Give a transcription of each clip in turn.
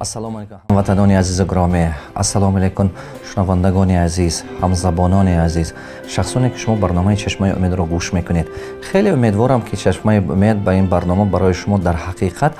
Ассалому алайкум, ҳамватанони азизу гиромӣ! Ассалому алайкум, шунавандагони азиз, ҳамзабонони азиз, шахсоне, ки шумо барномаи «Чашмаи умедро» гӯш мекунед. Хеле умедворам, ки «Чашмаи умед» ба ин барнома барои шумо дар ҳақиқат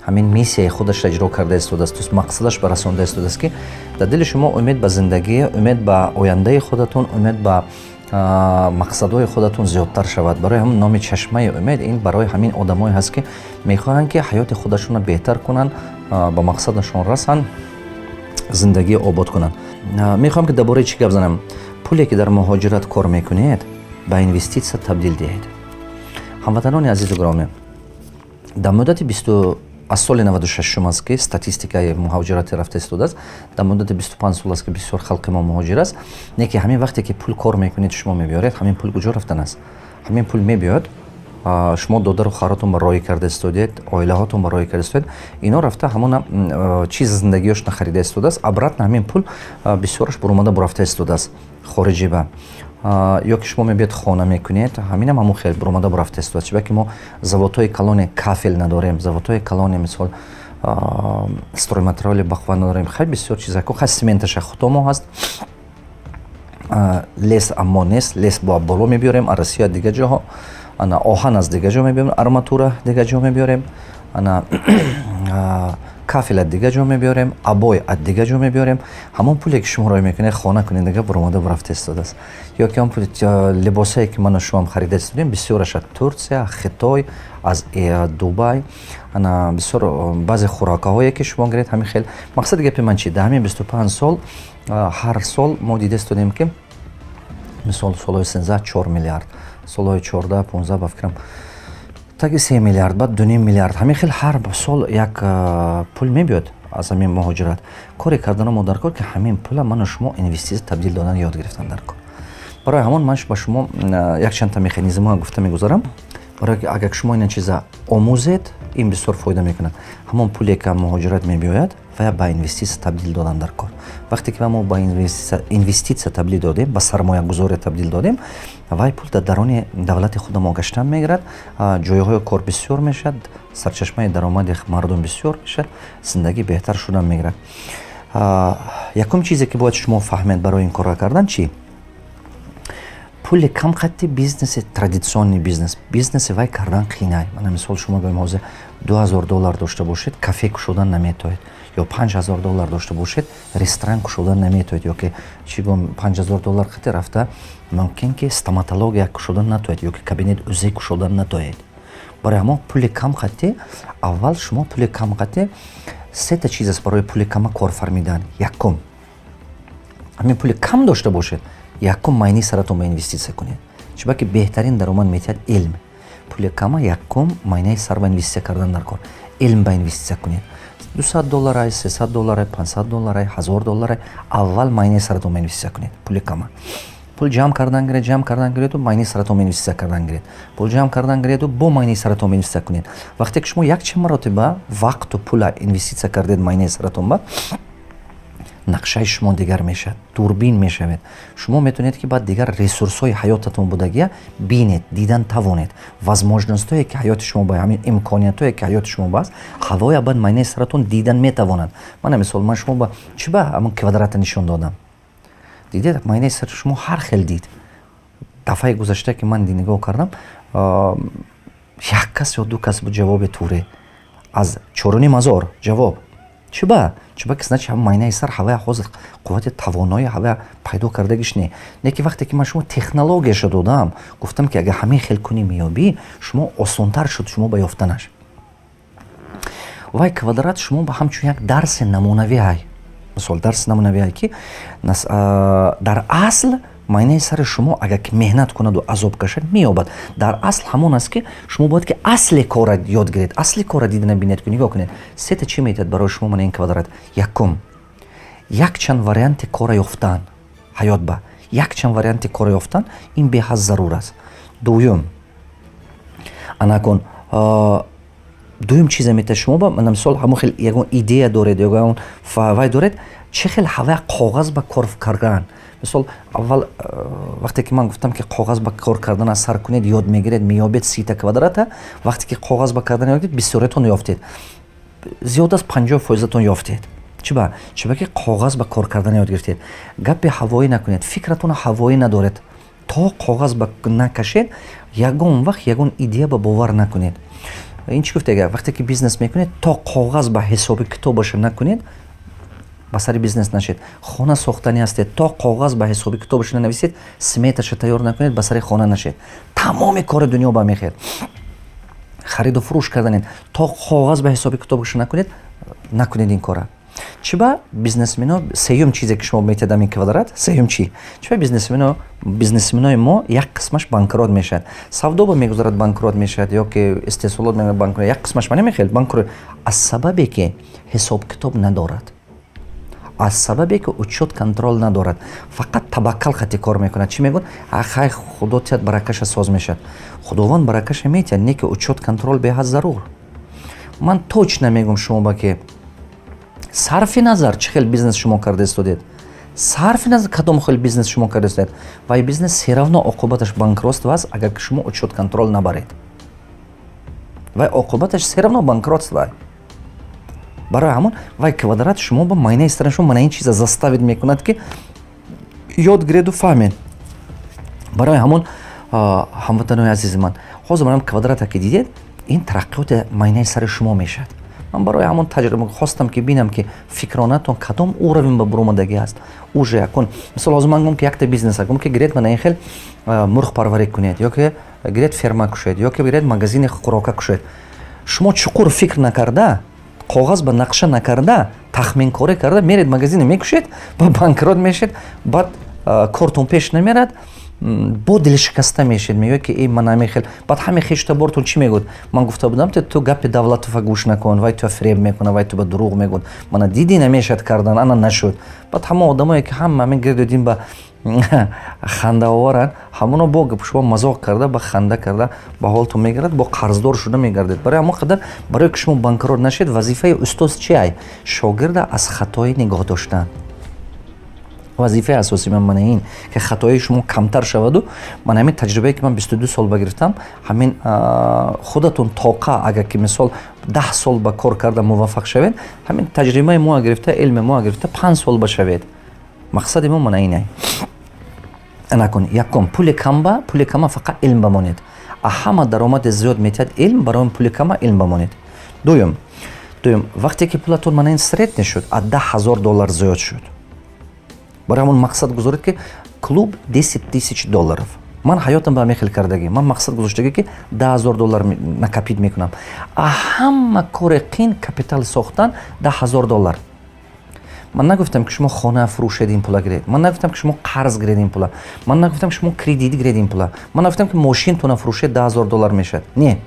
ҳамин миссияи худашро иҷро карда истодааст, мақсадаш барасонда истодааст, ки дар дили шумо умед ба зиндагӣ, умед ба ояндаи худатон, умед ба мақсадҳои худатон зиёдтар шавад. Барои ҳамин номи «Чашмаи умед» ин барои ҳамин одамое ҳаст, ки мехоҳанд, ки ҳаёти худашонро беҳтар кунанд, ба мақсадашон расанд, зиндагӣ обод кунанд. Мехоҳам, ки дар бораи чӣ гап занам? Пуле, ки дар муҳоҷират кор мекунед, ба инвеститсия табдил диҳед. Ҳамватанони азизу гиромӣ, дар муддати бисту аз соли 96-ум аст, ки статистикаи муҳоҷирати рафта истодааст. Дар муддати 25 сол аст, ки бисёр халқи мо муҳоҷир аст. Не ки ҳамин вақте ки пул кор мекунед, шумо мебиёред, ҳамин пул куҷо рафтан аст? Ҳамин пул мебиёд, шумо додару хоҳаратон ба роҳӣ карда истодед, оилаҳотон ба роҳӣ карда истодед, ино рафта ҳамона чиз зиндагиёшона харида истодааст. Обратно ҳамин пул бисёраш буромада бурафта истодааст хориҷи ба. Ё ки шумо мебиёд, хона мекунед, ҳаминам ҳамон хел буромада бурафта истодааст. Чиба ки мо заводҳои калоне кафел надорем, заводҳои калоне, мисол, стройматериали бақва надорем. Хай, бисёр чизако, хай, сементаша худомо ҳаст, лес аммо нест. Лес бо боло мебиёрем аз Россия, дигар ҷоҳо. Ана оҳан аз дигар ҷо мебиёрем, арматура дигар ҷо мебиёрем, ана кафел аз дигар ҷо мебиёрем, обой аз дигар ҷо мебиёрем. Ҳамон пуле, ки шумо роҳӣ мекунед, хона кунед, дигар буромада бурафта истодааст. Ё ки он пули либосае, ки ману шумоам харида истодем, бисёраш аз Турсия, Хитой, аз Дубай. Ана бисёр баъзе хӯрокаҳое, ки шумо гиред, ҳамин хел. Мақсади гапи ман чи? Дар ҳамин 25 сол ҳар сол мо дида истодем, ки мисол, солҳои 13 4 миллиард, солҳои 14, 15, ба фикрам, таги 3 миллиард, баъд 2,5 миллиард. Ҳамин хел ҳар сол як пул мебиёд аз ҳамин муҳоҷират. Коре кардана мо дар кор, ки ҳамин пула ману шумо инвеститсия табдил додан ёд гирифтан дар кор. Барои ҳамон ман ба шумо якчандта механизмҳо гуфта мегузарам, барое ки агар шумо ин чиза омӯзед, ин бисёр фоида мекунад. Ҳамон пуле, ки муҳоҷират мебиёяд, вая ба инвеститсия табдил додан дар кор. Вақте ки мо ба инвеститсия табдил додем, ба сармоягузорӣ табдил додем, вай пул дар дарони давлати худамо гаштан мегирад, ҷойҳои кор бисёр мешавад, сарчашмаи даромади мардум бисёр мешавад, зиндагӣ беҳтар шудан мегирад. Якум чизе, ки бояд шумо фаҳмед барои ин корро кардан, чӣ? Пули кам қадди бизнеси, традиционный бизнес, бизнеси вай кардан қинай. Мана мисол, шумо гӯем, ҳозир 2000 доллар дошта бошед, кафе кушодан наметоед, ё 5000 доллар дошта бошед, ресторан кушодан наметоед, ё ки чӣ гӯм, 5000 доллар қати рафта мумкин ки стоматология кушодан натоед, ё ки кабинет УЗИ кушодан натоед. Барои ҳамон пули кам қадди аввал шумо пули кам қадди сета чиз аст барои пули кама кор фармидан. Якум, ҳамин пули кам дошта бошед, якум майни саратон ба инвеститсия кунед, чунки беҳтарин даромад метиҳад илм. Пули кама якум майнаи сар ба инвеститсия кардан дар кор, илм ба инвеститсия кунед. 200 долларай, 300 долларай, 500 долларай, 1000 долларай, аввал майнаи саратон ба инвеститсия кунед. Пули кама пул ҷамъ кардан гиред, ҷамъ кардан гиреду майнаи саратон ба инвеститсия кардан гиред, пул ҷамъ кардан гиреду бо майнаи саратон ба инвеститсия кунед. Вақте ки шумо якчанд маротиба вақту пула инвеститсия кардед майнаи саратон ба, нақшаи шумо дигар мешавад, дурбин мешавед. Шумо метавонед, ки баъд дигар ресурсҳои ҳаётатон будагия бинед, дидан тавонед, возможностҳое, ки ҳаёти шумо ба, ҳамин имкониятҳое, ки ҳаёти шумо ба аст, ҳавоя баъд майнаи саратон дидан метавонад. Мана мисол, ман шумо ба чӣ ба ҳамон квадрата нишон додам, дидед, майнаи сари шумо ҳар хел дид. Дафъаи гузашта, ки ман нигоҳ кардам, як кас ё ду кас буд ҷавоби туре аз 4500 ҷавоб. Чиба? Чиба ки, значит, ҳама майнаи сар ҳавая ҳозир қуввати тавонои ҳавая пайдо кардагиш не. Не ки вақте ки ман шумо технологияшо додам, гуфтам, ки агар ҳамин хел кунӣ, меёбӣ, шумо осонтар шуд шумо ба ёфтанаш. Вай квадрат шумо ба ҳамчун як дарси намунавӣ ҳай, мисол, дарси намунавӣ ҳай, ки дар асл майнаи сари шумо агар ки меҳнат кунаду азоб кашад, меёбад. Дар асл ҳамон аст, ки шумо бояд ки асли кора ёд гиред, асли кора дидана бинед. Ки нигоҳ кунед, сета чӣ метиҳад барои шумо мана ин квадрат? Якум, якчанд варианти кора ёфтан ҳаёт ба, якчанд варианти кора ёфтан, ин беҳад зарур аст. Дуюм, анакун дуюм чизе метиҳад шумо ба, мана мисол, ҳамон хел ягон идея доред, ягон вай доред, чӣ хел ҳавая коғаз ба кор кардан. Мисол, аввал вақте ки ман гуфтам, ки коғаз ба кор кардан сар кунед, ёд мегиред, меёбед 30-та квадрата. Вақте ки коғаз ба кардан ёд гиред, бисёретон ёфтед, зиёд аз 50 фоизатон ёфтед. Чиба? Чиба ки коғаз ба кор кардан ёд гирифтед. Гапи ҳавоӣ накунед, фикратонро ҳавоӣ надоред. То коғаз ба накашед, ягон вақт ягон идея ба бовар накунед. Ин чӣ гуфта? Вақте ки бизнес мекунед, то коғаз ба ҳисоби китобаша накунед, ба сари бизнес нашед. Хона сохтанӣ ҳастед, то коғаз ба ҳисоби китобаша нанависед, сметаша тайёр накунед, ба сари хона нашед. Тамоми кори дунё ба мехел. Хариду фурӯш карданед, то коғаз ба ҳисоби китобаша накунед, накунед ин кора. Чиба бизнесмено? Сеюм чизе ки шумо метиҳад ин квадрат, сеюм чи? Чиба бизнесменои мо як қисмаш банкрот мешавад? Савдо ба мегузарад, банкрот мешавад, ё ки истеҳсолот банкрот, як қисмаш ма намехел банкрот, аз сабабе ки ҳисобкитоб надорад, аз сабабе ки учёт контроль надорад, фақат таваккал хати кор мекунад. Чӣ мегӯяд? Ахай, Худо тиҳад, баракаша соз мешавад. Худованд баракаша метиҳад, не ки учёт контроль беҳад зарур. Ман точно мегӯм шумо ба ки сарфи назар чӣ хел бизнес шумо карда истодед, сарфи назар кадом хел бизнес шумо карда истодед, вай бизнес всё равно оқубаташ банкротство аст, агар ки шумо учёт контроль набаред. Вай оқубаташ всё равно банкротство. Барои ҳамон вай квадрат шумо ба майнаи сари шумо мана ин чиза заставить мекунад, ки ёд гиреду фаҳмед. Барои ҳамон, ҳамватанои азизи ман, ҳозир манам квадрата ки дидед, ин тараққиёти майнаи сари шумо мешавад. Ман барои ҳамон таҷриба хостам, ки бинам, ки фикронатон кадом уровень ба буромадагӣ аст уже. Якун мисол, ҳозир ман гум ки якта бизнеса гум, ки гиред, мана ин хел мурғпарварӣ кунед, ё ки гиред, ферма кушед, ё ки гиред, магазини хӯрока кушед, шумо чуқур фикр накарда, коғаз ба нақша накарда, тахминкорӣ карда меред, магазине мекушед, ба банкрот мешед, баъд кортон пеш намерад, бо дилшикаста мешед, мегӯяд ки э, ман ҳамин. Баъд ҳамин хештабортон чӣ мегӯяд? Ман гуфта будам, ту гапи Давлатова гӯш накун, вай туя фиреб мекунад, вай ту ба дурӯғ мегӯяд. Мана дидӣ, намешад кардан, ана нашуд. Баъд ҳама одамое ки ҳама ҳамин гирду дин ба хандаоваранд, ҳамоно бо шумо мазоқ карда, ба ханда карда ба ҳолтон мегирад, бо қарздор шуда мегардед. Барои ҳамон қадар, барое ки шумо банкрот нашед, вазифаи устоз чи ай? Шогирда аз хатоӣ нигоҳ доштан. Вазифаи асосии ман мана ин, ки хатои шумо камтар шаваду ман ҳамин таҷрибае ки ман 22 сол ба гирифтам, ҳамин худатон тоқа, агар ки мисол 10 сол ба кор карда муваффақ шавед, ҳамин таҷрибаи мо гирифта, илми мо гирифта, 5 сол ба шавед. Мақсади мо мана инай. Накун, якум, пули камба, пули кама фақат илм бамонед. А ҳама даромади зиёд метиҳад илм. Барои пули кама илм бамонед. Дуюм, вақте ки пулатон мана ин средний шуд, аз 10 000 доллар зиёд шуд, барои ҳамон мақсад гузоред, ки клуб 10 тысяч долларов. Ман ҳаётам ба ҳамин хел кардагӣ. Ман мақсад гузоштагӣ, ки 10 000 доллар накопить мекунам. А ҳама кори қин капитал сохтан 10 000 доллар. Ман нагуфтам, ки шумо хона фурӯшед, ин пула гиред. Ман нагуфтам, ки шумо қарз гиред ин пула. Ман нагуфтам, ки шумо кредит гиред ин пула. Ман нагуфтам, ки мошинтона фурӯшед, 10 000 доллар мешавад. Не,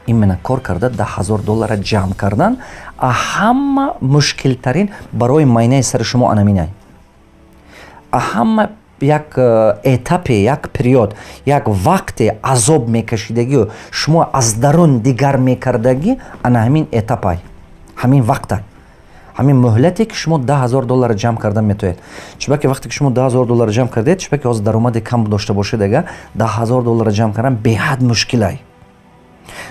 именно кор карда 10 000 доллара ҷамъ кардан а ҳама мушкилтарин барои майнаи сари шумо анаминай. А ҳама як этапе, як период, як вақте азоб мекашидагию шумо аз дарун дигар мекардагӣ, ана ҳамин этапай, ҳамин вақтай, ҳамин муҳлате, ки шумо 10 000 доллара ҷамъ кардан метавонед. Чунки вақте ки шумо 10 000 доллара ҷамъ кардед, чунки ҳозир даромади кам дошта бошед, ага 10 000 доллара ҷамъ кардан беҳад мушкилай.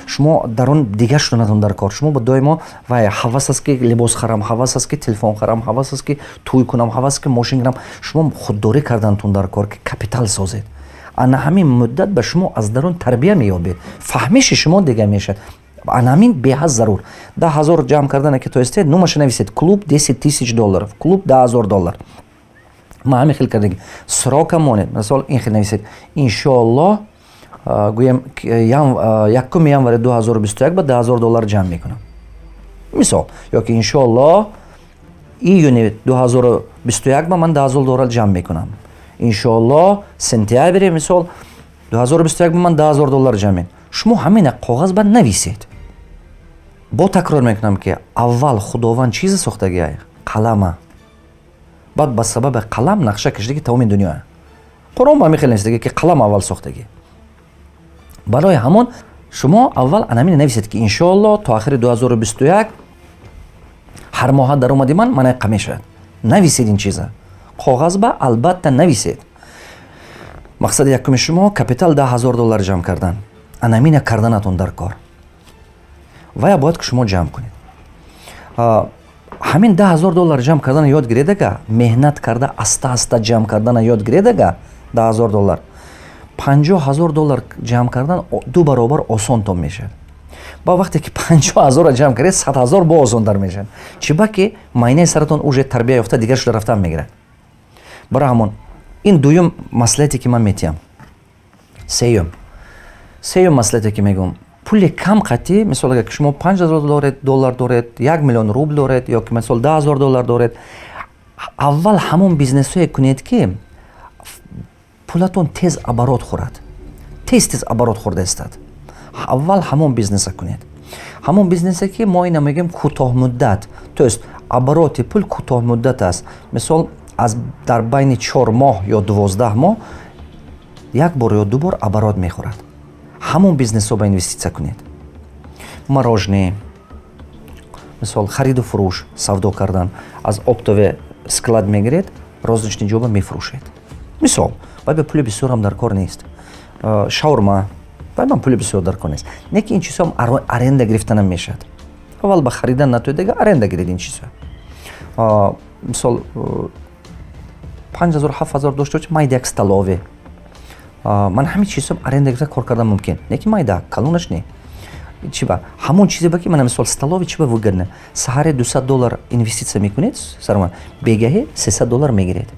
Шумо дар он дигар шуданатон дар кор. Шумо ба доимо вай ҳавас аст, ки либос харам, ҳавас аст, ки телефон харам, ҳавас аст, ки тӯй кунам, ҳавас аст, ки мошин гирам. Шумо худдорӣ кардантон дар кор, ки капитал созед. Ана ҳамин муддат ба шумо аз дарун тарбия меёбед, фаҳмиши шумо дигар мешавад. Ана ҳамин беҳад зарур. 10 000 ҷамъ кардане ки тоистед, номаша нависед: клуб 10 тысяч долларов, клуб 10 000 доллар. Ма ҳамин хел кардаги. Срока монед, мисол, ин хел нависед: иншоаллоҳ, гӯем, 1 январи 2021 ба 10 000 доллар ҷамъ мекунам, мисол, ё ки иншоаллоҳ, июни 2021 ба ман 10 000 доллар ҷамъ мекунам, иншоаллоҳ, сентябри, мисол, 2021 ба ман 10 000 доллар ҷамъ мекунам. Шумо ҳамина коғаз ба нависед. Бо такрор мекунам, ки аввал Худованд чизе сохтагиай? Қалама. Баъд ба сабаби қалам нақша кашидаги тамоми дунёя. Қуръон ба ҳамин хел нависдаги, ки қалам аввал сохтагӣ. Барои ҳамон шумо аввал анамине нависед, ки иншоалло, то охири 2021 ҳар моҳа даромади ман манайқа мешавад. Нависед ин чиза коғаз ба, албатта нависед. Мақсади якуми шумо капитал 10 000 доллар ҷамъ кардан. Анамина карданатон дар кор. Вая бояд ки шумо ҷамъ кунед. Ҳамин 10 000 доллар ҷамъ кардана ёд гиредага, меҳнат карда, аста аста ҷамъ кардана ёд гиредага, 10 000 доллар, 50 000 доллар ҷамъ кардан ду баробар осонтон мешавад. Ба вақте ки 50 000-ро ҷамъ кардед, 100 000 бо осонтар мешавад. Чиба ки майнаи саратон уже тарбия ёфта, дигар шуда рафтан мегирад. Барои ҳамон ин дуюм маслиҳате, ки ман метиҳам. Сеюм маслиҳате, ки мегӯм: пули кам қатӣ, мисол, агар ки шумо 5000 доллар доред, 1 миллион рубл доред ё ки, мисол, 10 000 доллар доред, аввал ҳамон бизнесҳое кунед, ки пулатон тез оборот хӯрад, тез тез оборот хӯрда истад. Аввал ҳамон бизнеса кунед, ҳамон бизнесе, ки мо ина мегӯем кӯтоҳмуддат, то есть обороти пул кӯтоҳмуддат аст. Мисол, аз дар байни 4 моҳ ё 12 моҳ як бор ё ду бор оборот мехӯрад, ҳамон бизнесҳо ба инвеститсия кунед. Мороженое, мисол, хариду фурӯш, савдо кардан: аз оптовый склад мегиред, розничный ҷоба мефурӯшед, мисол. Вай ба пули бисёрам дар кор нест. Шаурма, вай ба пули бисёр дар кор нест. Не ки ин чизҳо аренда гирифтанам мешавад. Аввал ба харидан натоедага, аренда гиред ин чизҳо. Мисол, 5000, 7000 дошта бошед, майда як столовая, ман ҳамин чизҳо аренда гирифта кор кардан мумкин. Не ки майда, калонаш не. Чиба ҳамон чизе ба ки, мана, мисол, столовая чиба выгодно? Саҳаре 200 доллар инвеститсия мекунед, сарма бегаҳе 300 доллар мегиред.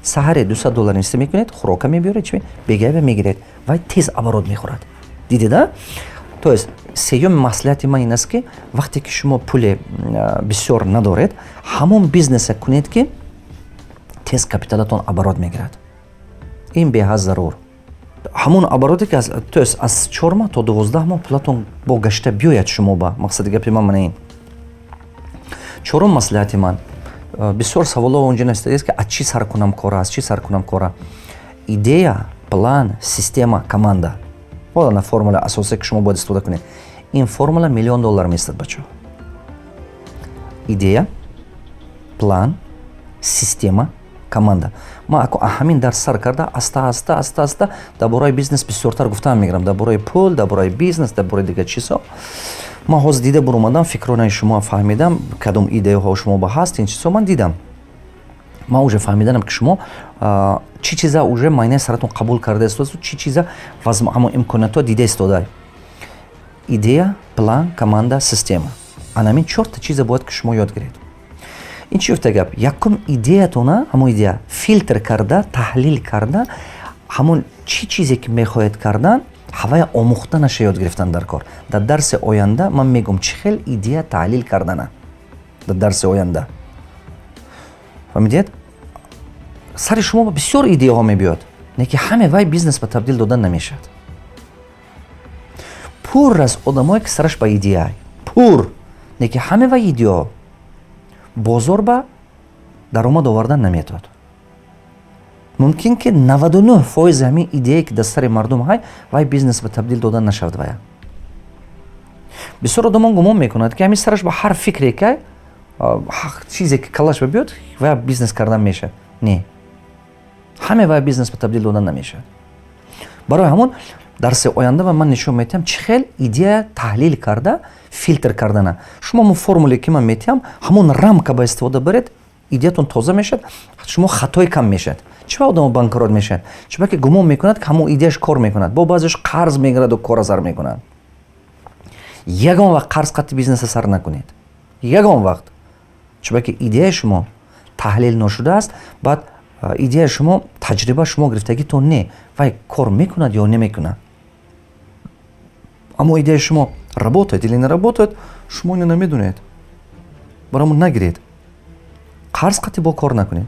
Саҳаре 200 доллар инвеститсия мекунед, хӯрока мебиёред, чи бегаҳе мегиред, вай тез оборот мехӯрад. Дидеда? То есть сеюм маслиҳати ман ин аст, ки вақте ки шумо пули бисёр надоред, ҳамон бизнеса кунед, ки тез капиталатон оборот мегирад. Ин беҳад зарур. Ҳамон обороте ки, то есть аз 4 моҳ то 12 моҳ пулатон бо гашта биёяд шумо ба. Мақсади гапи ман мана ин. Чорум маслиҳати ман: бисёр саволҳо онҷо навистааст, ки аз чӣ сар кунам кора, аз чӣ сар кунам кора. Идея, план, система, команда — вот ана формула асосие, ки шумо бояд истифода кунед. Ин формула миллион доллар меистад, бачаҳо. Идея, план, система, команда. Ман ако ҳамин дарс сар карда, аста аста, аста аста дар бораи бизнес бисёртар гуфтан мегирам, дар бораи пул, дар бораи бизнес, дар бораи дигар чизҳо. Ман ҳозир дида буромадам, фикронаи шумо фаҳмидам, кадом идеяҳо шумо ба ҳаст, ин чизҳо ман дидам. Ман уже фаҳмиданам, ки шумо чӣ чиза уже майнаи саратон қабул карда истодасту, чӣ чиза ҳамон имкониятҳо дида истода. Идея, план, команда, система — анамин чорта чиза бояд ки шумо ёд гиред. Ин чӣ гуфта гап? Якум, идеятона, ҳамон идея филтр карда, таҳлил карда, ҳамон чӣ чизе ки мехоҳед кардан, ҳавая омӯхтанаша ёд гирифтан дар кор. Дар дарси оянда ман мегӯм, чӣ хел идея таҳлил кардана дар дарси оянда. Фаҳмидед? Сари шумо бисёр идеяҳо мебиёд, не ки ҳаме вай бизнес ба табдил додан намешавад. Пур аз одамое, ки сараш ба идея пур, не ки ҳаме вай идео бозор ба даромад овардан наметавад. Мумкин ки 99 фоизи ҳамин идеяе, ки дар сари мардум ҳай, вай бизнес ба табдил додан нашавад. Вая бисёр одамон гумон мекунад, ки ҳамин сараш ба ҳар фикре ки, чизе ки калаш ба биёд, вая бизнес кардан мешавад. Не, ҳаме вай бизнес ба табдил додан намешавад. Барои ҳамон дарси оянда ва ман нишон медиҳам, чӣ хел идея таҳлил карда, филтр кардана. Шумо ҳамон формуле, ки ман метиҳам, ҳамон рамка ба истифода баред, идеятон тоза мешавад, шумо хатои кам мешавад. Чиба одамо банкрот мешавад? Чиба ки гумон мекунад, ки ҳамон идеяш кор мекунад. Бо баъзеш қарз мегираду кора сар мекунад. Ягон вақт қарз қатти бизнеса сар накунед, ягон вақт. Чиба ки идеяи шумо таҳлил ношудааст. Баъд идеяи шумо таҷриба шумо гирифтагитон не, вай кор мекунад ё намекунад. Аммо идеяи шумо работает или не работает, шумо ино намедонед. Барои нагиред қарз, қатъи бо кор накунед.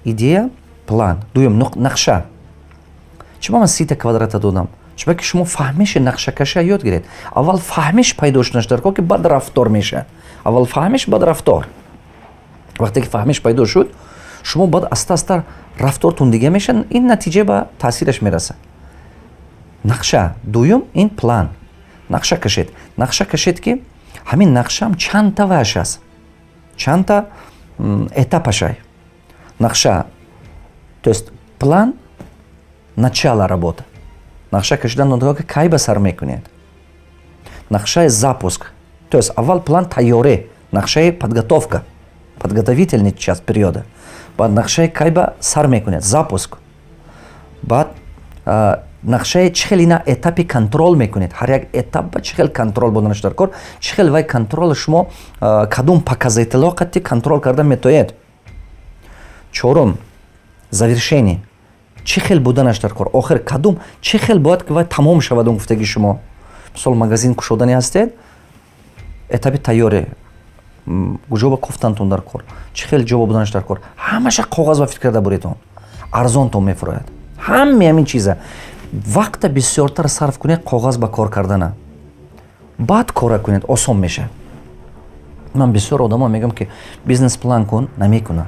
Идея, план. Дуюм, нақша. Чиба ман 30-та квадрата додам? Чиба ки шумо фаҳмиши нақшакаша ёд гиред. Аввал фаҳмиш пайдо шудаш дар кор, ки баъд рафтор мешавад. Аввал фаҳмиш, баъд рафтор. Вақте ки фаҳмиш пайдо шуд, шумо баъд аста аста рафтортон дига мешавад, ин натиҷа ба таъсираш мерасад. Нақша. Дуюм ин план. Нақша кашед. Нақша кашед, ки ҳамин нақшаам чандта ваш аст, чандта этапашай нақша. То есть план — начало работа. Нақша кашидан, ки кай ба сар мекунед, нақшаи запуск. То есть аввал план тайёрӣ, Нақшаи подготовка, подготовительный час периода, баъд нақшаи кайба сар мекунед, запуск, баъд нақшаи чӣ хел ина этапи контроль мекунед, ҳар як этап ба чӣ хел контроль буданаш дар кор, чӣ хел вай контрола шумо кадом показателҳо қатъи контроль карда метоед. Чорум, завершение, чӣ хел буданаш дар кор, охир кадом, чӣ хел бояд ки вай тамом шавад он гуфтаги шумо. Мисол, магазин кушодани ҳастед, этапи тайёре, куҷо ба кофтантон дар кор, чӣ хел ҷо ба буданаш дар кор, ҳамаша коғаз ба фикр карда буредон, арзонтон мефурояд. Ҳаме ҳамин чиза вақта бисёртар сарф кунед коғаз ба кор кардана, баъд кора кунед, осон мешавад. Ман бисёр одамо мегӯям, ки бизнес план кун, намекунад.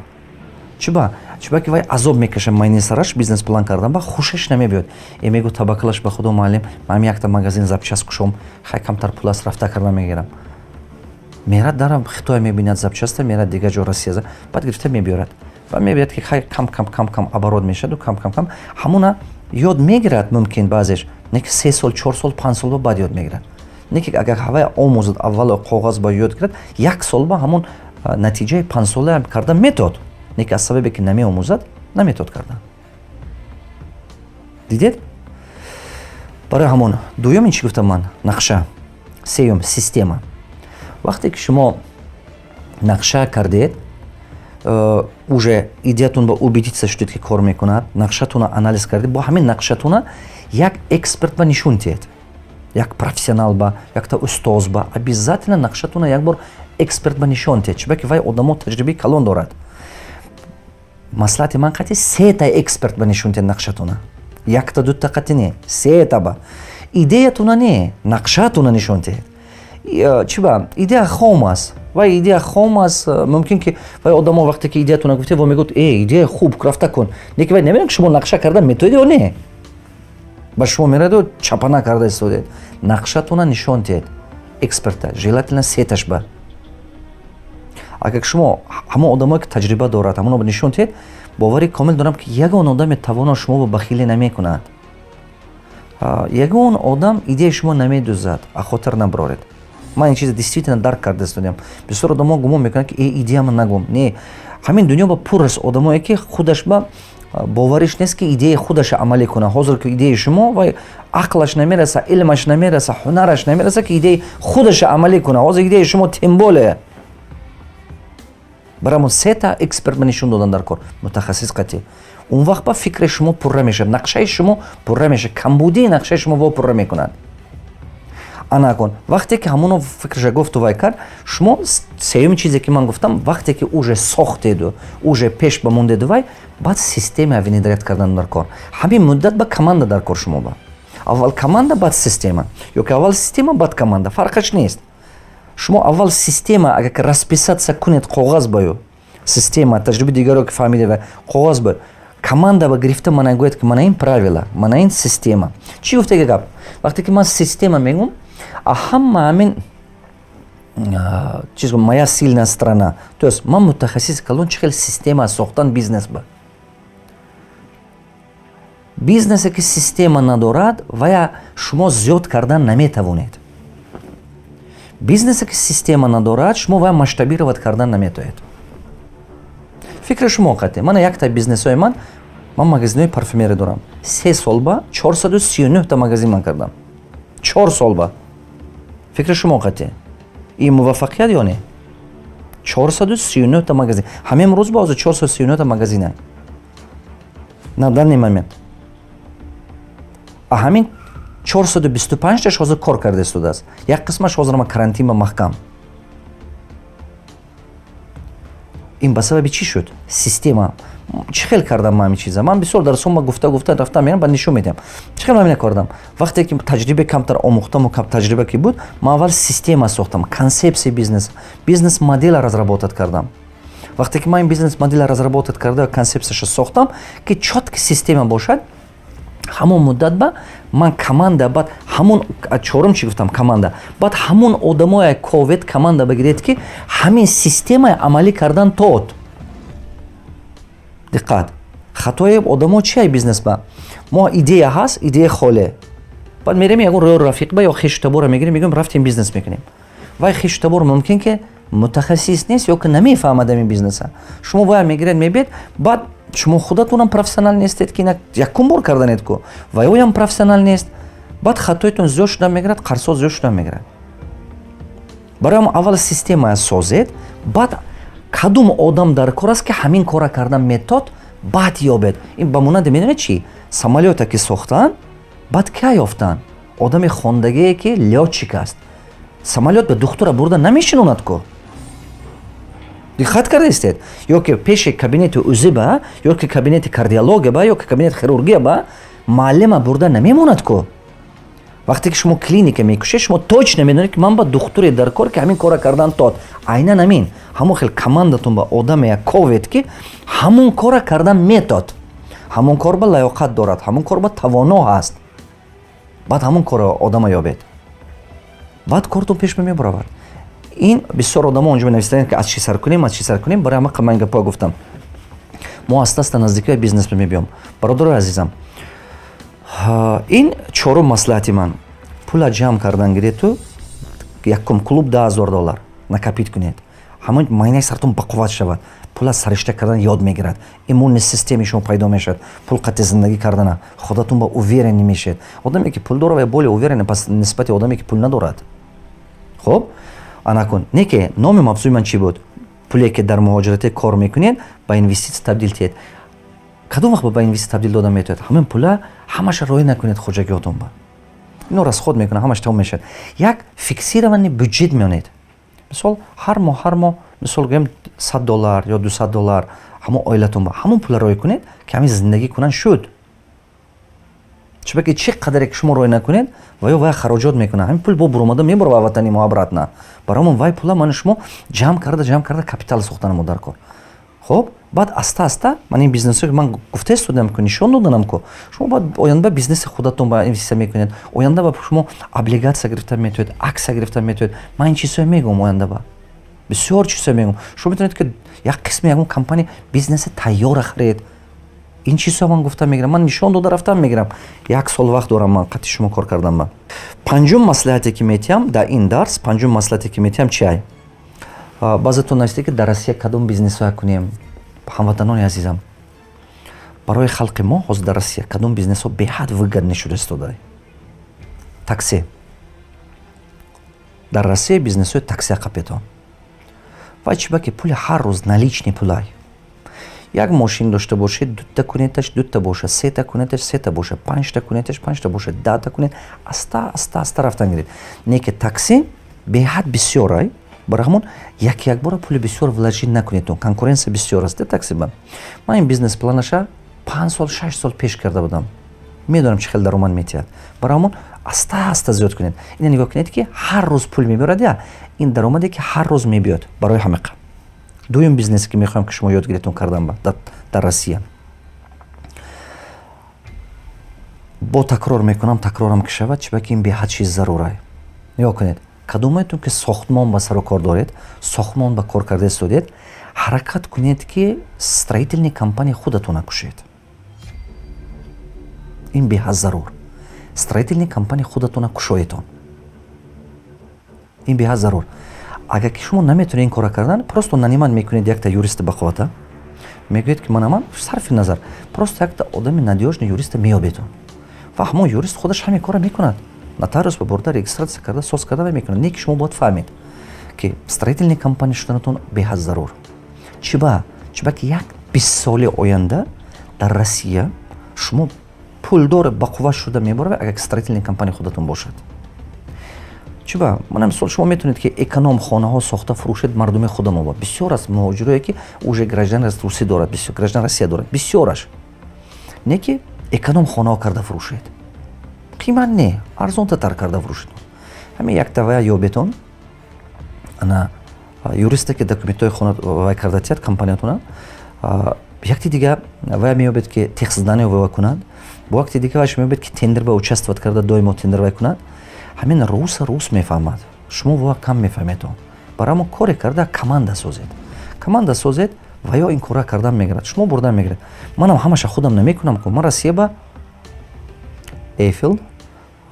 Чиба? Чиба ки вай азоб мекаша майни сараш бизнес план кардан, ба хушаш намебиёд. Мегӯ: «Табаккалаш ба Худо, муаллим, ман якта магазин запчасть кушом, хай, камтар пул аст, рафта карда мегирам». Мерад, дар Хитой мебинад запчаста, мерад дигар ҷо, Россия, баъд гирифта мебиёрад ва мебинад, ки хай, кам кам кам кам оборот мешаду кам кам кам ҳамуна ёд мегирад. Мумкин, баъзеш не ки 3 сол, 4 сол, 5 сол ба баъд ёд мегирад, не ки агар ҳавай омӯзад, аввало коғаз ба ёд гирад, як сол ба ҳамун натиҷаи 5 сола карда метод, не ки аз сабабе ки намеомӯзад, наметод кардан. Дидед? Барои ҳамон дуюм ин чӣ гуфтам ман? Нақша. Сеюм, система. Вақте ки шумо нақша кардед, уже идеятун ба убедиться шудед, ки кор мекунад, нақшатуна анализ кардед, бо ҳамин нақшатуна як эксперт ба нишон диҳед, як профессионал ба, якта устоз ба. Обязательно нақшатуна як бор эксперт ба нишон диҳед, чунки вай одамо таҷрибаи калон дорад. Маслиҳати ман қати сета эксперт ба нишон диҳед нақшатуна, якта дута қати не, сета ба. Идеятуна не, нақшатуна нишон диҳед. Чиба? Идея хом аст, вай идея хом аст. Мумкин ки вай одамо, вақте ки идеятуна гуфте, во мегӯяд: «Э, идея хуб, рафта кун». Лекин вай намедонад, ки шумо нақша карда метоед ё не. Ба шумо мераду чапана карда истодед. Нақшатуна нишон диҳед эксперта, желательно сеташ ба. Агар шумо ҳамон одамое ки таҷриба дорад, ҳамоно нишон диҳед, боварӣ комил дорам, ки ягон одаме тавоно шумо ба бахилӣ намекунад, ягон одам идеяи шумо намедузад, а хотир набароред. Ман ин чиза действительно дарк карда истодиам. Бисёр одамо гумон мекунанд, ки э, идеяма нагум. Не, ҳамин дунё ба пур аст одамое, ки худаш ба бовариш нест, ки идеяи худаша амалӣ кунад. Ҳозир ки идеяи шумо, вай ақлаш намераса, илмаш намераса, ҳунараш намераса, ки идеяи худаша амалӣ кунад. Ҳозир идеяи шумо тем более. Барамон сета эксперт ба нишон додан дар кор, мутахассис қатъӣ. Он вақт ба фикри шумо пурра мешавад, нақшаи шумо пурра мешавад, камбудии нақшаи шумо во пурра мекунад. Ана кун, вақте ки ҳамоно фикраша гуфту вай кард, шумо сеюми чизе ки ман гуфтам, вақте ки уже сохтеду, уже пеш ба мондеду, вай баъд система внедрять кардан дар кор. Ҳамин муддат ба команда дар кор. Шумо ба аввал команда, баъд система, ё ки аввал система, баъд команда, фарқаш нест. Шумо аввал система, агар ки расписаться кунед коғаз баю система, таҷрибаи дигаро ки фаҳмиде, ва коғаз ба команда ба гирифта, мана гӯяд, ки мана ин правила, мана ин система. Чӣ гуфтаги гап? Вақте ки ман система мегӯм, а ҳама ҳамин чиз моя сильная сторона, то есть ман мутахассиси калон чӣ хел система сохтан бизнес ба. Бизнесе ки система надорад, вая шумо зиёд кардан наметавонед. Бизнесе ки система надорад, шумо вая масштабировать кардан наметавонед. Фикри шумо қатъи мана якта бизнесҳои ман. Ман магазинҳои парфюмерия дорам. 3 сол ба 439 та магазин ман кардам, 4 сол ба. Фикри шумо қатъи ин муваффақият ё не? 439 та магазин ҳамин рӯз ба ҳозир 439 та магазина на данный момент. А ҳамин 425 таш ҳозир кор карда истодааст, як қисмаш ҳозир ма карантин ба маҳкам. Ин ба сабаби чӣ шуд? Система. Чӣ хел кардам ман ҳамин чиза? Ман бисёр дарсома гуфта гуфта рафтам, мерам, ба нишон медиҳам, чӣ хел ман ина кардам. Вақте ки таҷриба камтар омӯхтаму кам таҷриба ки буд, ман аввал система сохтам, концепсия бизнес, бизнес модела разработать кардам. Вақте ки ман ин бизнес модела разработать карда, концепсияша сохтам, ки чёткий система бошад, ҳамон муддат ба ман команда, баъд ҳамон чорум чӣ гуфтам? Команда. Баъд ҳамон одамое ковед, команда бигиред, ки ҳамин системаи амалӣ кардан тод. Диққат, хатои одамо чи бизнес ба? Мо идея ҳаст, идея холе, баъд мерем, ягон роҳи рафиқ ба ё хешу табора мегирем, мегӯем: «Рафтем, бизнес мекунем». Вай хешу табор мумкин ки Мутахассис нест ё ки намефаҳмад ҳамин бизнеса. Шумо вая мегиред, мебиед, баъд шумо худатонам профессионал нестед, ки якум бор карданед ку, ва ёям профессионал нест. Баъд хатоитон зиёд шуда мегирад, қарзҳо зиёд шуда мегирад. Барои ҳам аввал системая созед, баъд кадом одам дар кор аст, ки ҳамин кора кардан метод, баъд ёбед. Ин ба монанде, медонед чӣ? Самолёта ки сохтанд, баъд кия ёфтанд? Одами хондагие, ки лётчик аст. Самолёт ба духтура бурда намешинонад ку, диққат кардаистед? Ё ки пеши кабинети УЗИ ба, ё ки кабинети кардиология ба, ё ки кабинети хирургия ба муаллима бурда намемонад ку. Вақте ки шумо клиника мекушед, шумо точно медонед, ки ман ба духтуре дар кор, ки ҳамин кора кардан тод. Айнан ҳамин, ҳамон хел командатон ба одаме ковед, ки ҳамон кора кардан метод, ҳамон кор ба лаёқат дорад, ҳамон кор ба тавоно ҳаст. Баъд ҳамон кора одама ёбед, баъд кортон пеш мебаравад. Ин бисёр одамо онҷо менависанд, ки аз чӣ сар кунем, аз чӣ сар кунем. Барои ҳама ман гапҳо гуфтам. Мо аста аста наздикии бизнес мебиём. Бародарои азизам, ин чорум маслиҳати ман: пула ҷамъ кардан гирету, якум клуб 10 000 доллар накопить кунед, ҳамон майнаи сартон бақувват шавад, пула саришта кардан ёд мегирад, иммунный системаи шумо пайдо мешавад, пул қати зиндагӣ кардана худатон ба уверенный мешавед. Одаме, ки пул дорад, более уверенный пас нисбати одаме, ки пул надорад. Хуб, анакун не ки номи мавзӯи ман чӣ буд? Пуле, ки дар муҳоҷирате кор мекунед, ба инвеститсия табдил диҳед. Кадом вақт ба инвеститсия табдил дода метавонед? Ҳамин пула ҳамаша роӣ накунед хоҷагиҳотон ба, ино расход мекунад, ҳамаш тамом мешавад. Як фиксированный бюджет меонед. Мисол, ҳар моҳ, ҳар моҳ, мисол гӯем, 100 доллар ё 200 доллар ҳамон оилатон ба ҳамон пула роӣ кунед, ки ҳамин зиндагӣ кунан шуд. Чунки чӣ қадаре ки шумо роӣ накунед, ва ё вай хароҷот мекунад, ҳамин пул бо буромада мебарова ватани мо обратно. Барои вай пула ман шумо ҷамъ карда, ҷамъ карда, капитал сохтанамо дар кор. Хуб, баъд аста аста ман ин бизнесо ман гуфта истодам ку, нишон доданам ку, шумо баъд оянда бизнеси худатон ба инвеститсия мекунед, оянда ба шумо облигация гирифта метавонед, акция гирифта метавонед. Ман ин чизҳое мегӯям, оянда ба бисёр чизҳое мегӯям. Шумо метавонед, ки як қисми ягон компания, бизнеси тайёра харед. Ин чизҳо ман гуфта мегирам, ман нишон дода рафтам мегирам. Як сол вақт дорам ман қати шумо кор кардан. Ба панҷум маслиҳате, ки метиҳам дар ин дарс, панҷум маслиҳате, ки метиҳам, чи ай? Баъзетон нависте, ки дар Россия кадом бизнесҳоя кунем. Ҳамватанони азизам, барои халқи мо ҳозир дар Россия кадом бизнесҳо беҳад выгодный шуда истода? Такси. Дар Россия бизнесҳои таксия қапетон. Вай чиба ки пули ҳар рӯз, наличный пулай. Як мошин дошта бошед, дута кунеташ, дута боша, сета кунеташ, сета боша, панҷта кунеташ, панҷта боша, 10та кунед, аста аста аста рафтан гиред. Не ки такси беҳад бисёрай, барои ҳамон як якбора пули бисёр вложить накунедтон, конкуренция бисёр аст такси ба. Ман ин бизнес планаша 5 сол, 6 сол пеш карда будам, медонам, чӣ хел даромад метиҳад. Барои ҳамон аста аста зиёд кунед. Ина нигоҳ кунед, ки ҳар рӯз пул мебиёрад, я ин даромаде, ки ҳар рӯз мебиёд. Барои ҳамиқа дуюм бизнесе, ки мехоҳам, ки шумо ёд гиретон кардан ба дар Россия. Бо такрор мекунам, такрорам ки шавад, чиба ки ин беҳад чиз зарурай. Нигоҳ кунед, кадомаетон ки сохтмон ба сару кор доред, сохтмон ба кор карда истодед, ҳаракат кунед, ки строительный компания худатона кушед. Ин беҳад зарур. Строительный компания худатона кушоетон, ин беҳад зарур. Агар ки шумо наметавонед ин кора кардан, просто нанимать мекунед якта юриста бақуввата, мегӯед, ки манаман сарфи назар, просто якта одами надёжный юриста меёбедон ва ҳамон юрист худаш ҳамин кора мекунад, нотариус ба бурда, регистрация карда, соз карда ва мекунад. Не ки шумо бояд фаҳмед, ки строительный компания шуданатон беҳад зарур. Чиба? Чиба ки як 20 соли оянда дар Россия шумо пулдор, бақувват шуда мебаравед, агар строительный компания худатон бошад. Чиба? Мана мисол, шумо метавонед, ки эконом хонаҳо сохта фурӯшед мардуми худамо. Ба бисёр аст муҳоҷирое, ки уже граждан русӣ дорад, бисёр граждан Россия дорад, бисёраш. Не ки эконом хонаҳо карда фурӯшед, қимат не, арзонтатар карда фурӯшед. Ҳамин якта вая ёбетон, ана юристе, ки документҳои хона вай карда тиҳад компаниятона, якти дига вая меёбед, ки техзадание вай кунад, бо якти дига вайш меёбед, ки тендер ба участвовать карда, доимо тендер вай кунад. Ҳамин руса рус мефаҳмад, шумо ва кам мефаҳмедон. Барои ҳамон коре карда команда созед, команда созед ва ё ин кора кардан мегирад, шумо бурдан мегирад. Манам ҳамаша худам намекунам ку. Ман Россия ба Эйфел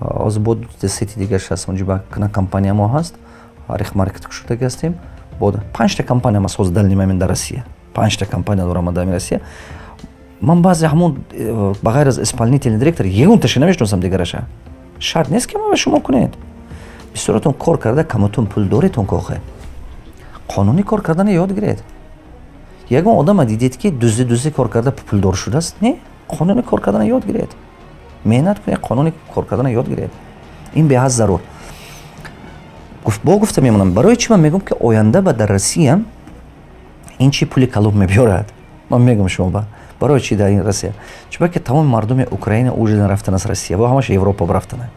ҳозир бо сети дигарш ҳаст, онҷо ба компания мо ҳаст, Арих Маркет кушодаги ҳастем. Панҷта компания ман соз дальний момент дар Россия, панҷта компания дорам дар Россия. Ман баъзе ҳамон ба ғайр аз исполнительный директор ягонташа намешиносам дигараша. Шарт нест, ки ма шумо кунед. Бисёратон кор карда, каматон пул доретон. Кохе қонунӣ кор кардана ёд гиред. Ягон одама дидед, ки дуздӣ дуздӣ кор карда пулдор шудааст? Не, қонунӣ кор кардана ёд гиред, меҳнат кунед, қонунӣ кор кардана ёд гиред. Ин беҳад зарур. Бо гуфта мемонам, барои чӣ ман мегӯям, ки оянда ба дар Россия ин чӣ пули калон мебиёрад. Ман мегӯям шумо ба барои чӣ дар ин Россия. Чунки тамоми мардуми Украина уже рафтан аз Россия во ҳамаш Европа рафтана.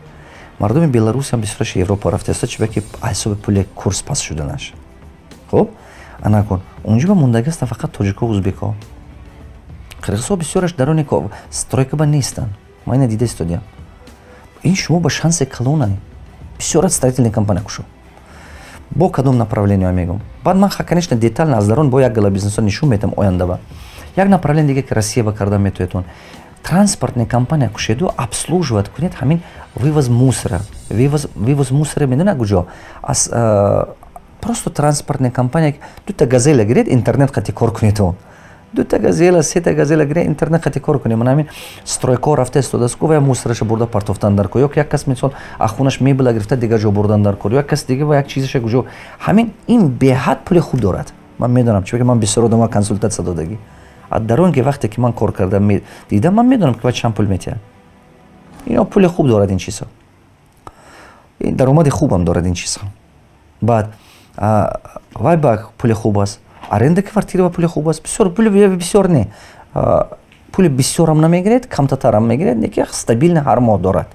Мардуми Беларусиам бисёраш Европа рафтааста, чунки ҳисоби пули курс паст шуданаш. Хуб, анакун унҷо ба мондагӣ ҳастанд фақат тоҷико, узбеко, қирғизҳо. Бисёраш дарони стройка ба нестанд. Ман ина дида истодиям. Ин шумо ба шанси калона. Бисёр строительный компания кушо. Бо кадом направление мегӯм? Баъд ман, конечно, детально аз дарон бо як гала бизнесо нишон метам ояндаба. Як направление диге, ки Россия ба карда метоетон: транспортная компания кушеду, обслуживать кунед ҳамин вывоз мусора. Вывоз мусора медона куҷо? Аз просто транспортная компания, дута Газела гиред, интернет қати кор кунед. Он дута Газела, сета Газела гиред, интернет қати кор кунед. Ман ҳамин стройка рафта истодааст ку, ва мусораша бурда партофтан дар кор, ё як кас, мисол, ахунаш мебела гирифта, дигар ҷо бурдан дар кор, ё як кас дига ва як чизаша куҷо. Ҳамин ин беҳад пули хуб дорад. Ман медонам, чунки ман бисёр одама консултатсия додагӣ. А дар он ки вақте ки ман кор карда дидам, ман медонам, ки ва чанд пул метиҳад. Ино пули хуб дорад ин чизҳо, ин даромади хубам дорад ин чизҳо. Баъд вай ба пули хуб аст, аренда квартира ба пули хуб аст. Бисёр пули бисёр не, пули бисёрам намегиред, камтатарам мегиред, неки стабильно ҳар моҳ дорад.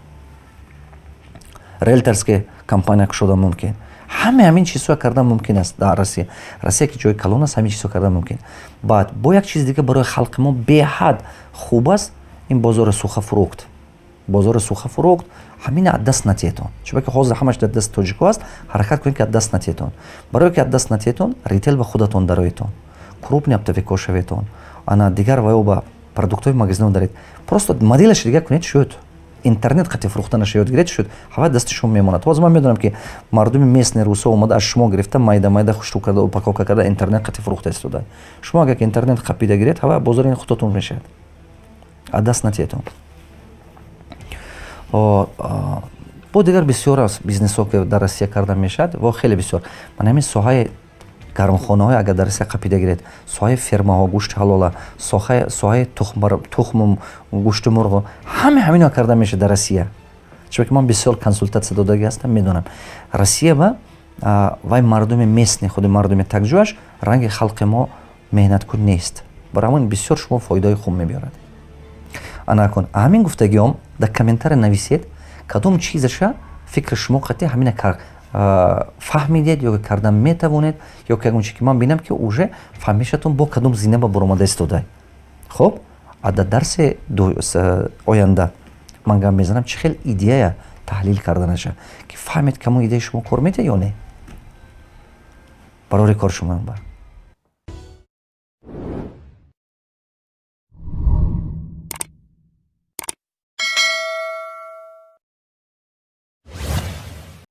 Риэлторская компания кушодан мумкин. Ҳаме ҳамин чизҳо кардан мумкин аст дар Россия. Россия ки ҷои калон аст, ҳамин чизҳо кардан мумкин. Баъд бо як чизи дига барои халқи мо беҳад хуб аст, ин бозори сухофрукт. Бозори сухофрукт, ҳамин аз даст натиҳетон, чунки ҳозир ҳамаш дар дасти тоҷико аст. Ҳаракат кунед, ки аз даст натиҳетон. Барое ки аз даст натиҳетон, ритейл ба худатон дароетон, крупный оптовик о шаветон, ана дигар ваё ба продуктҳои магазино даред. Просто моделаш дига кунед, шуд. Интернет қати фурӯхтанаша ёд гиред, шуд. Ҳава дасти шумо мемонад. Ҳозир ман медонам, ки мардуми местный русо омада, аз шумо гирифта, майда майда хушрӯ карда, упаковка карда, интернет қати фурӯхта истода. Шумо агар ки интернет қапида гиред, ҳава бозори ин худатон мешавад. Аз даст натиҳетон. Бо дигар бисёр аст бизнесҳо, ки дар Россия карда мешавад, во хеле бисёр. Ман ҳамин соҳаи гармхонаҳое агар дар Россия қапида гиред, соҳаи фермаҳо, гӯшти ҳалола, соҳаи тухму гӯшти мурғу, ҳаме ҳамино карда мешавад дар Россия, чунки ман бисёр консултатсия додагӣ ҳастам, медонам. Россия ба вай мардуми местный, худи мардуми такҷӯяш ранги халқи мо меҳнаткун нест. Барои ҳамон бисёр шумо фоидаҳои хуб мебиёрад. Анакун ҳамин гуфтагиём дар комментария нависед, кадом чизаша фикри шумо қатъи ҳамина фаҳмидед ё кардан метавонед, ё ки ягон чи, ки ман бинам, ки уже фаҳмишатон бо кадом зина ба буромада истодай. Хуб, а дар дарси оянда ман гап мезанам, чӣ хел идея таҳлил карданаша, ки фаҳмед, камон идеяи шумо кор метиҳад ё не. Барори кор шумо бар.